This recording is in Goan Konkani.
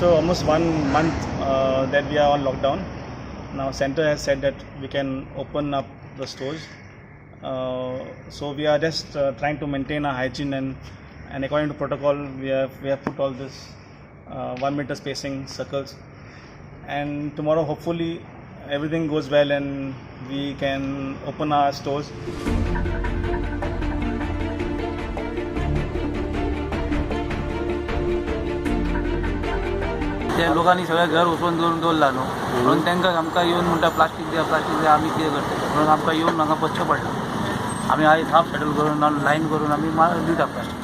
After almost 1 month that we are on lockdown, now center has said that we can open up the stores. So we are just trying to maintain our hygiene and according to protocol we have put all this 1 meter spacing circles, and tomorrow hopefully everything goes well and we can open our stores. त्या लोकांनी सगळें घर वचून दवरून दवरला न्हू, म्हणून तांकां आमकां येवन म्हणटा प्लास्टीक द्या, प्लास्टीक द्या. आमी कितें करतले म्हणून आमकां येवन हांगा बसचें पडलां. आमी आयज हाफ सेटल करून लायन करून आमी दिता प्लास्टीक.